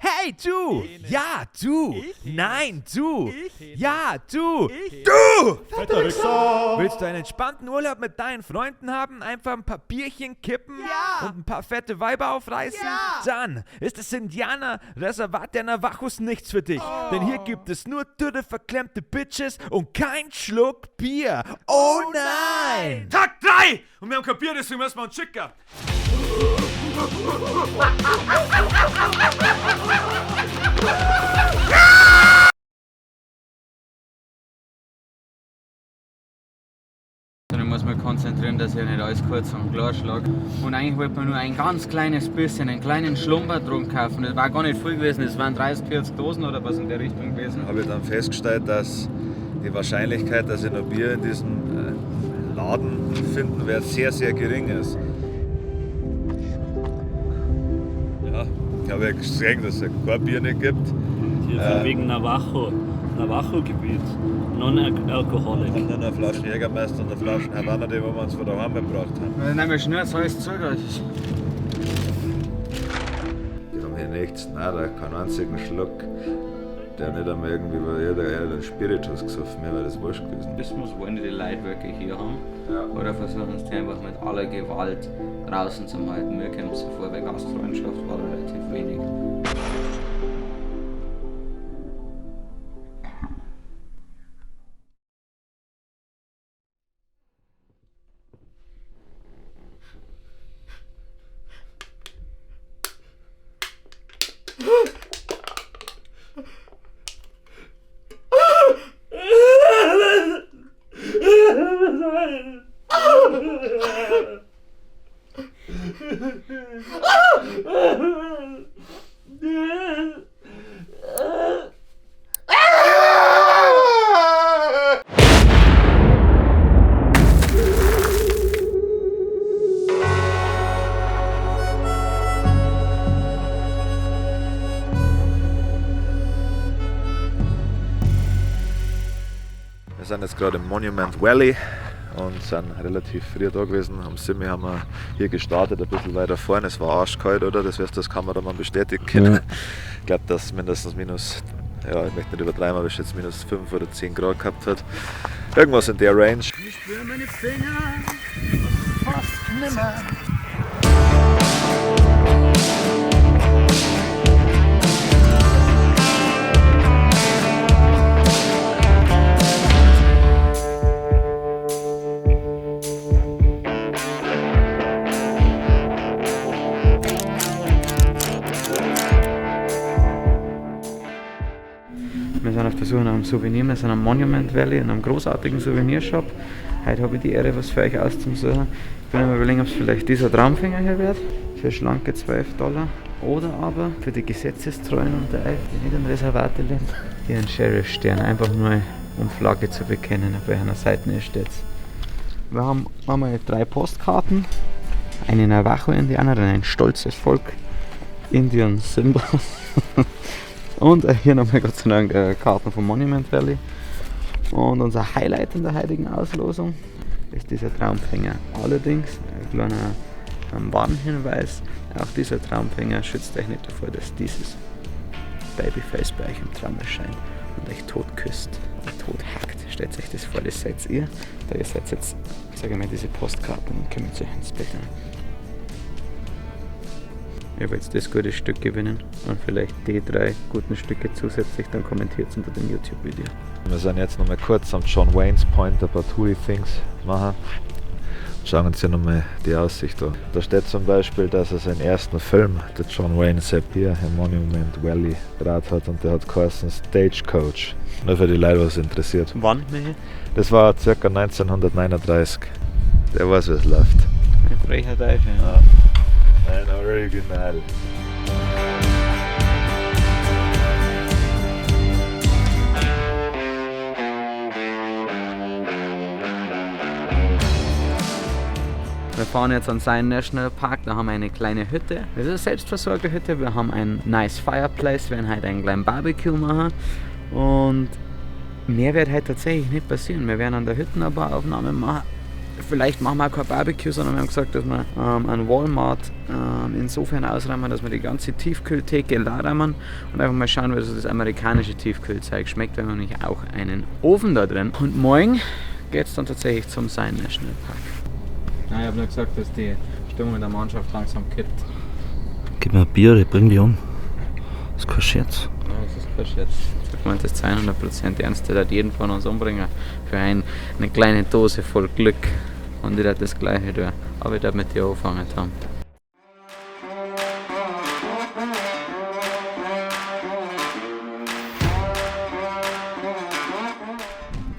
Hey, du! Ja, du! Nein, du! Ja, du! Du! Fetter Wichser! Willst du einen entspannten Urlaub mit deinen Freunden haben? Einfach ein paar Bierchen kippen und ein paar fette Weiber aufreißen? Dann ist das Indianerreservat der Navajos nichts für dich. Denn hier gibt es nur dürre, verklemmte Bitches und kein Schluck Bier. Oh nein! Tag 3! Und wir haben kein Bier, deswegen müssen wir uns schicken. Und ich muss mich konzentrieren, dass ich nicht alles kurz und klar schlage. Und eigentlich wollte man nur ein ganz kleines bisschen, einen kleinen Schlummertrunk kaufen. Das war gar nicht viel gewesen, das waren 30, 40 Dosen oder was in der Richtung gewesen. Habe ich dann festgestellt, dass die Wahrscheinlichkeit, dass ich noch Bier in diesem Laden finden werde, sehr, sehr gering ist. Ja, ich habe ja gesehen, dass es kein Bier nicht gibt. Hier von wegen Navajo. Navajo-Gebiet. Non-alcoholic. Und dann eine Flasche Jägermeister und eine Flasche Havanna, die wir uns von daheim gebracht haben. Dann nehmen wir schnell alles zu. Das ist Die haben hier nichts, nada, keinen einzigen Schluck. Der nicht einmal irgendwie, weil jeder hat einen Spiritus gesoffen, mir wäre das wurscht gewesen. Tourismus wollen die Leute wirklich hier haben. Oder versuchen sie einfach mit aller Gewalt draußen zu halten. Mir kommt es so vor, weil Gastfreundschaft war relativ wenig. Wir sind jetzt gerade im Monument Valley und sind relativ früh da gewesen. Am 7 haben wir hier gestartet, ein bisschen weiter vorne. Es war arschkalt, oder? Das wirst du als Kameramann bestätigen können. Ich glaube, dass es mindestens minus, ja, ich möchte nicht übertreiben, aber ich jetzt minus 5 oder 10 Grad gehabt hat. Irgendwas in der Range. Ich spür meine Finger fast nimmer. Wir sind auf der Suche nach einem Souvenir. Wir sind am Monument Valley in einem großartigen Souvenirshop. Heute habe ich die Ehre, was für euch auszusuchen. Ich bin am Überlegen, ob es vielleicht dieser Traumfinger hier wird. Für schlanke 12 $. Oder aber für die Gesetzestreuen unter euch, die nicht in Reservate leben, hier einen Sheriff-Stern. Einfach nur, um Flagge zu bekennen, auf welcher Seite ihr steht. Wir haben einmal 3 Postkarten. Eine Navajo-Indianerin, ein stolzes Volk. Indian Symbol. Und hier nochmal Gott sei Dank Karten vom Monument Valley. Und unser Highlight in der heutigen Auslosung ist dieser Traumfänger. Allerdings, ein kleiner Warnhinweis, auch dieser Traumfänger schützt euch nicht davor, dass dieses Babyface bei euch im Traum erscheint und euch tot küsst und tot hackt. Stellt euch das vor, das seid ihr. Da ihr seid jetzt, sag ich mal, diese Postkarten und kommt euch ins Bett. Ihr wollt das gute Stück gewinnen und vielleicht die 3 guten Stücke zusätzlich, dann kommentiert unter dem YouTube-Video. Wir sind jetzt nochmal kurz am John Wayne's Point ein paar Touri Things machen. Schauen uns hier nochmal die Aussicht an. Da steht zum Beispiel, dass er seinen ersten Film, der John Wayne Sepp, hier im Monument Valley gedreht hat und der hat geheißen Stagecoach. Nur für die Leute, was interessiert. Wann, Michi? Das war circa 1939. Der weiß, wie es läuft. Ein frecher Teufel. Ja. Ein Original. Wir fahren jetzt an Zion National Park, da haben wir eine kleine Hütte. Das ist eine Selbstversorgerhütte, wir haben ein nice Fireplace, wir werden heute einen kleinen Barbecue machen. Und mehr wird heute tatsächlich nicht passieren. Wir werden an der Hütte ein paar Aufnahmen machen. Vielleicht machen wir auch kein Barbecue, sondern wir haben gesagt, dass wir einen Walmart insofern ausräumen, dass wir die ganze Tiefkühltheke leer räumen und einfach mal schauen, wie so das amerikanische Tiefkühlzeug schmeckt, weil wir nämlich auch einen Ofen da drin. Und morgen geht es dann tatsächlich zum Zion National Park. Ja, ich habe nur gesagt, dass die Stimmung in der Mannschaft langsam kippt. Gib mir ein Bier, ich bring dich um. Das ist kein Scherz. Ja, das ist kein Scherz. Ich meint das 200% ernst, der hat jeden von uns umbringen für eine kleine Dose voll Glück. Und ich werde das Gleiche tun. Aber ich darf mit dir anfangen, Tom.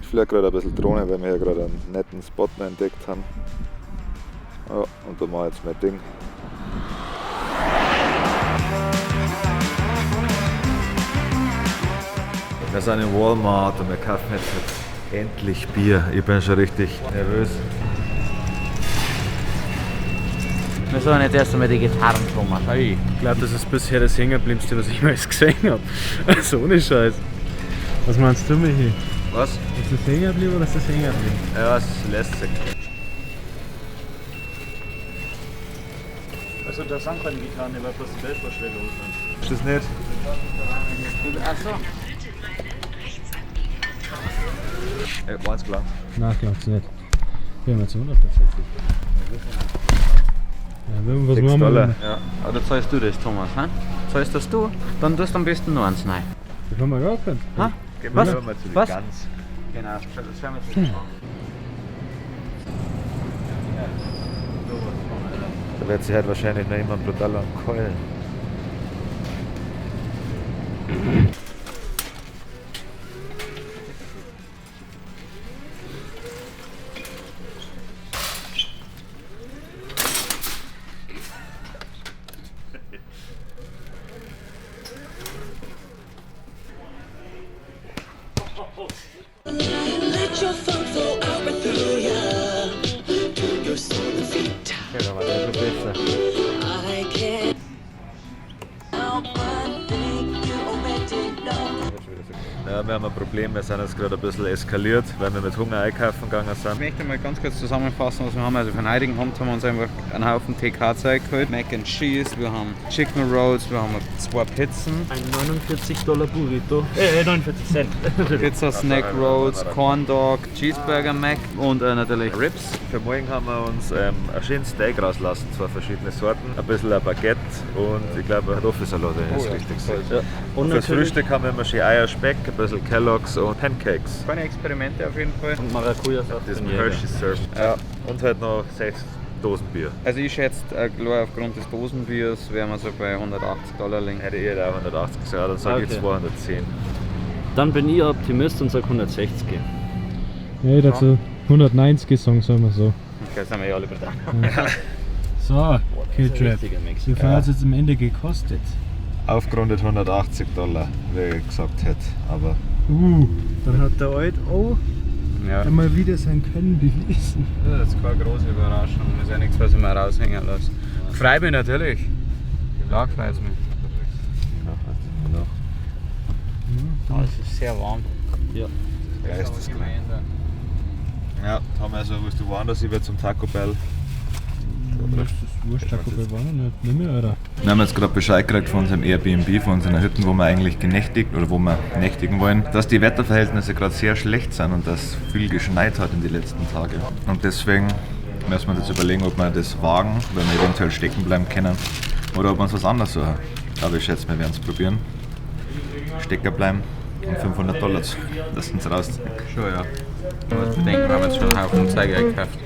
Ich fliege gerade ein bisschen Drohne, weil wir hier gerade einen netten Spot noch entdeckt haben. Ja, und da mache ich jetzt mein Ding. Wir sind in Walmart und wir kaufen jetzt endlich Bier. Ich bin schon richtig nervös. Wir sollen jetzt erst einmal die Gitarren, Thomas. Hey. Ich glaube, das ist bisher das Hängerblindste, was ich jemals gesehen habe. Also ohne Scheiß. Was meinst du, Michi? Was? Ist das hängen geblieben oder ist das hängen geblieben? Ja, es ist lästig. Also da sind keine Gitarren, weil bloß die Weltvorschläge sind. Ist das nicht? Achso. Ja, eins gelangt. Nein, glaubt's nicht. Bin mir zu 100% sicher. Ja, was 6 machen wir Dollar. denn? Ja. Oder zahlst du das, Thomas? He? Zahlst das du? Dann tust du am besten noch eins rein. Das haben wir gar keinen. Ha? Gehen wir Was? lieber mal zu den Was? Gans. Genau, das werden wir jetzt Da wird sich halt wahrscheinlich noch jemand brutal am Keulen. Let your funk flow out right through ya to your soul and feet. I can't help but think you already know. Ja, wir haben ein Problem, wir sind jetzt gerade ein bisschen eskaliert, weil wir mit Hunger einkaufen gegangen sind. Ich möchte mal ganz kurz zusammenfassen, was wir haben. Also für den heutigen Abend haben wir uns einfach einen Haufen TK-Zeug geholt. Mac and Cheese, wir haben Chicken Rolls, wir haben zwei Pizzen. Ein 49 Dollar Burrito. 49 Cent. Pizza, Snack Rolls, Corn Dog, Cheeseburger Mac und natürlich Ribs. Für morgen haben wir uns ein schönes Steak rauslassen, zwei verschiedene Sorten, ein bisschen ein Baguette und ich glaube ein Kartoffelsalat, wenn ich das richtig sehe. Ja. Und fürs Frühstück haben wir immer schön Eier, Speck, ein bisschen Kellogg's und Pancakes. Keine Experimente auf jeden Fall. Und Maracuja-Saft. Das ist Hershey's Syrup. Ja. Und halt noch 6 Dosen Bier. Also ich schätze, klar, aufgrund des Dosenbiers wären wir so bei 180 Dollar liegen. Hätte ich auch 180 gesagt, dann sage ich Okay. 210. Dann bin ich Optimist und sag 160. Ja, ich dazu 190 sagen, sagen wir so. Okay, sind wir ja alle brutal. So, Killtrap. Richtiger Mix. Wie viel hat es jetzt am Ende gekostet? Aufgerundet 180 Dollar, wie ich gesagt hätte. Aber Dann hat der Alt auch Ja. einmal wieder sein Können bewiesen. Das ist keine große Überraschung. Das ist ja nichts, was ich mir raushängen lasse. Freut mich natürlich. Klar freut es mich. Oh, es ist sehr warm. Ja. Geisteskrank. Ja, Tom, also willst du woanders? Ich werde zum Taco Bell. Das ist wurscht, Taco Bell war noch nicht. Nimm mir, Alter. Wir haben jetzt gerade Bescheid gekriegt von unserem Airbnb, von unserer Hütten, wo wir eigentlich genächtigt oder wo wir nächtigen wollen, dass die Wetterverhältnisse gerade sehr schlecht sind und dass viel geschneit hat in den letzten Tagen. Und deswegen müssen wir uns jetzt überlegen, ob wir das wagen, weil wir eventuell stecken bleiben können, oder ob wir uns was anderes suchen. Aber ich schätze, wir werden es probieren. Stecker bleiben und 500 Dollar zu. Das sind raus. Schon, ja. Du musst bedenken, wir haben jetzt schon einen Haufen Zeug gekauft.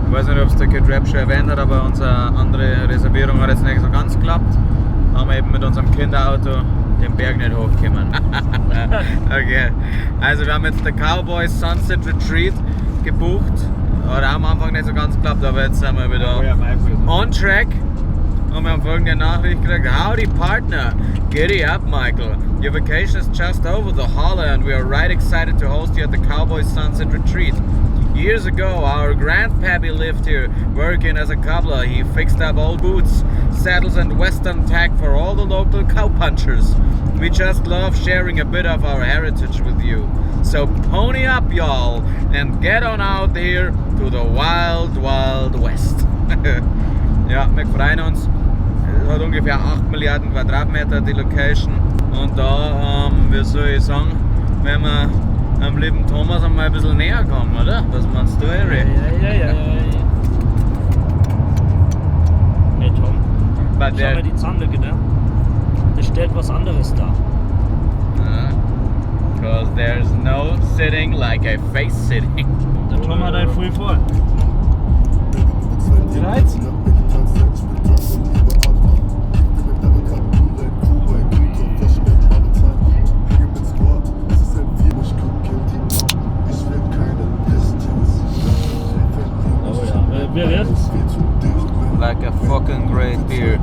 Ich weiß nicht, ob es der Kid Rap schon erwähnt hat, aber unsere andere Reservierung hat jetzt nicht so ganz geklappt. Haben wir eben mit unserem Kinderauto den Berg nicht hochgekommen. Okay, also wir haben jetzt den Cowboy Sunset Retreat gebucht. Hat auch am Anfang nicht so ganz geklappt, aber jetzt sind wir wieder on track. Und Und wir haben folgende Nachricht gekriegt. Howdy partner, giddy up Michael. Your vacation is just over the holler and we are right excited to host you at the Cowboy Sunset Retreat. Years ago, our grandpappy lived here, working as a cobbler. He fixed up old boots, saddles and western tack for all the local cowpunchers. We just love sharing a bit of our heritage with you. So pony up, y'all, and get on out here to the wild, wild west. Ja, wir freuen uns. Es hat ungefähr 8 Milliarden Quadratmeter die Location. Und da, wie soll ich sagen, wenn wir am lieben Thomas einmal ein bisschen näher kommen, oder? Was meinst du, Harry? Ja. Hey Tom, But schau mal die Zahnlücke da. Das stellt was anderes dar. Cause there's no sitting like a face sitting. Der Tom hat ein Früh vor. Bereit? Oh ja. Wer wird's? Like a fucking great beer.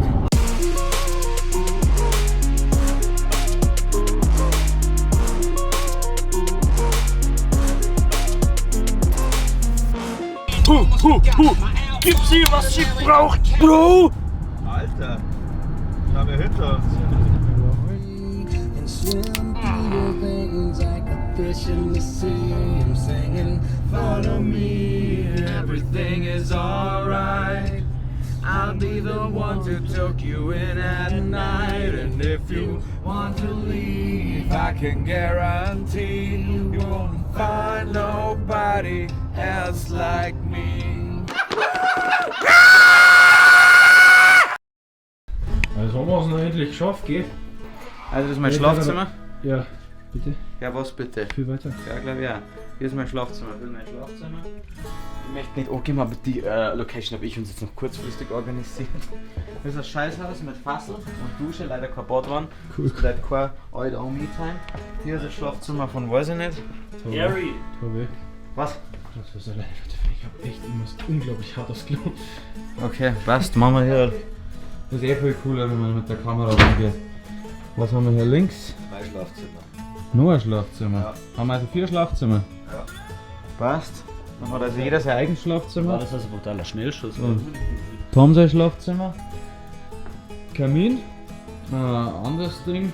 Hu, hu, hu. Gib sie, was sie braucht, Bro! Alter, schau mal hinter uns. And swim through your veins like a fish in the sea. I'm singing, follow me, Everything is alright. I'll be the one to tuck you in at night. And if you want to leave, I can guarantee you won't find nobody else like me. Also haben wir es noch endlich geschafft, gell? Also das ist mein Schlafzimmer. Ja, bitte. Ja, was bitte? Viel weiter. Ja, glaube ich ja. Hier ist mein Schlafzimmer. Hier ist mein Schlafzimmer. Ich möchte nicht angeben, aber die Location habe ich uns jetzt noch kurzfristig organisiert. Das ist ein Scheißhaus mit Fassel und Dusche, leider kein Badwanne. Cool. Das bedeutet kein Alt on Me Time. Hier ist das Schlafzimmer von weiß ich nicht. Gary! Tobi. Was? Das ist allein, ich hab echt, ich muss unglaublich hart aufs Klo. Okay, passt. Machen wir hier. Das ist eh viel cooler, wenn man mit der Kamera rumgeht. Was haben wir hier links? Mein Schlafzimmer. Nur ein Schlafzimmer. Ja. Haben wir also 4 Schlafzimmer? Ja. Passt. Dann hat also jeder sein eigenes Schlafzimmer. War das also brutaler Schnellschuss? Tom sein Schlafzimmer. Kamin. Anderes Ding.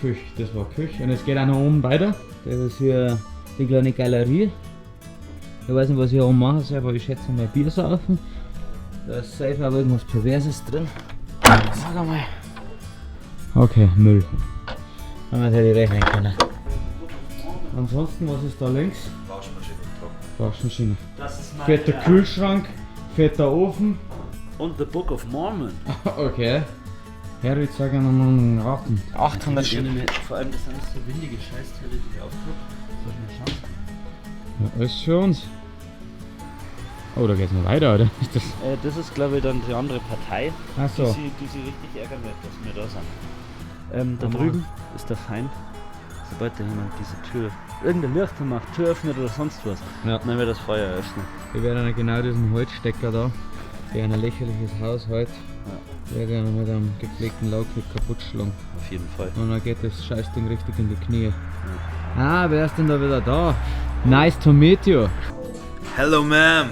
Küche, das war Küche. Und es geht auch noch oben weiter. Das ist hier die kleine Galerie. Ich weiß nicht, was ich hier oben machen soll, aber ich schätze mal Bier saufen. Da ist safe auch irgendwas Perverses drin. Sag einmal. Okay, Müll. Damit hätte ich rechnen können. Ansonsten, was ist da links? Waschmaschine und Trockner. Waschmaschine. Das ist mein Fetter Kühlschrank, fetter Ofen. Und The Book of Mormon. Okay. Harry, zeig ihnen mal einen Raten. 800 Stück. Vor allem, das sind so windige Scheißteile, die ich aufgucke. Soll ich mal schauen? Ja, alles für uns. Oh, da geht's noch weiter, oder? Ist das. Das ist, glaube ich, dann die andere Partei, Ach so. die sie richtig ärgern wird, dass wir da sind. Da drüben ist der Feind. Sobald da jemand diese Tür, irgendein Licht macht, Tür öffnet oder sonst was, Ja. dann wird das Feuer eröffnet. Wir werden ja genau diesen Holzstecker da, der ein lächerliches Haus hält, werde ich mit einem gepflegten Lowkick kaputt schlagen. Auf jeden Fall. Und dann geht das Scheißding richtig in die Knie. Ah, wer ist denn da wieder da? Nice to meet you. Hello, ma'am.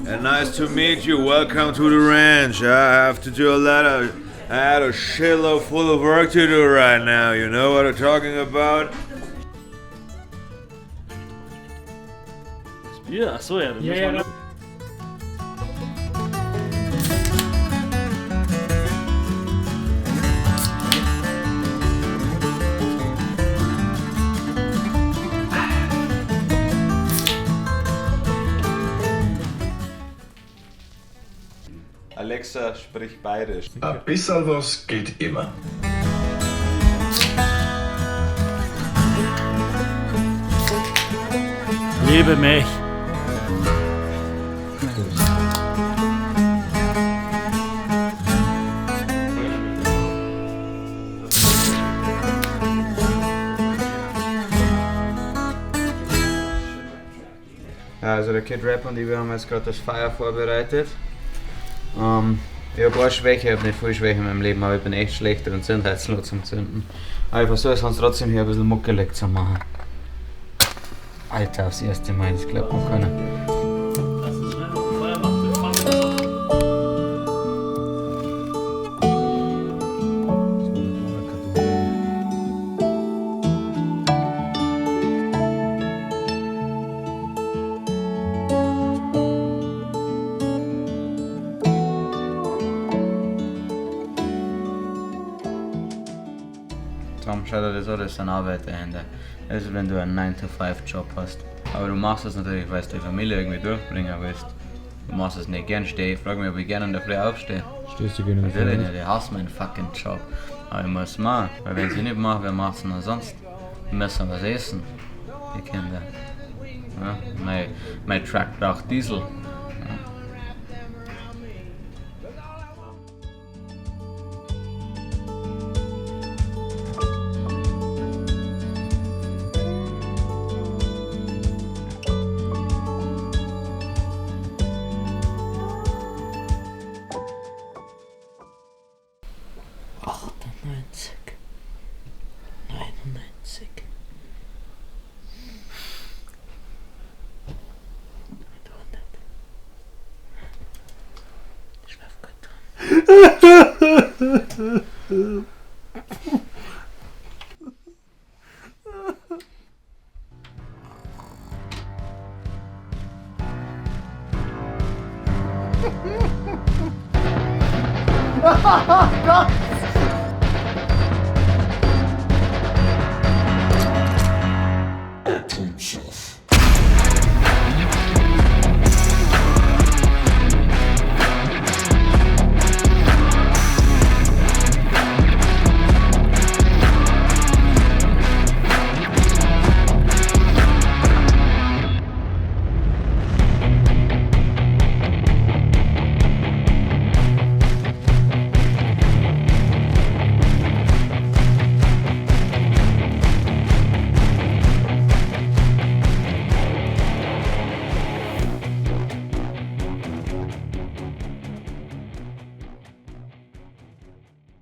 And nice to meet you. Welcome to the ranch. I have to do a lot of. I had a shitload full of work to do right now. You know what I'm talking about? Das Bier? Achso, ja, dann müssen wir noch. Alexa, sprich bayerisch. Ein bisschen was geht immer. Liebe mich. Ja, also der Kid Rap und ich, wir haben jetzt gerade das Feuer vorbereitet. Ich hab auch Schwäche, ich hab nicht viel Schwäche in meinem Leben, aber ich bin echt schlecht drin, Zündheizel zum Zünden. Aber ich versuche sonst trotzdem hier ein bisschen muckelig zu machen. Alter, aufs erste Mal, das glaubt man keiner. Tom, schau dir das an, das sind Arbeiterhände. Das ist, wenn du einen 9-to-5-Job hast. Aber du machst das natürlich, weil du die Familie irgendwie durchbringen willst. Du machst es nicht gern, steh. Ich frag mich, ob ich gerne in der Früh aufstehe. Stehst du gerne in der Früh Natürlich auf? nicht, ich hasse meinen fucking Job. Aber ich muss machen, weil wenn ich nicht mache, wer macht's denn sonst? Wir müssen was essen, die Kinder. Ja, mein Truck braucht Diesel. Ja. Oh Gott!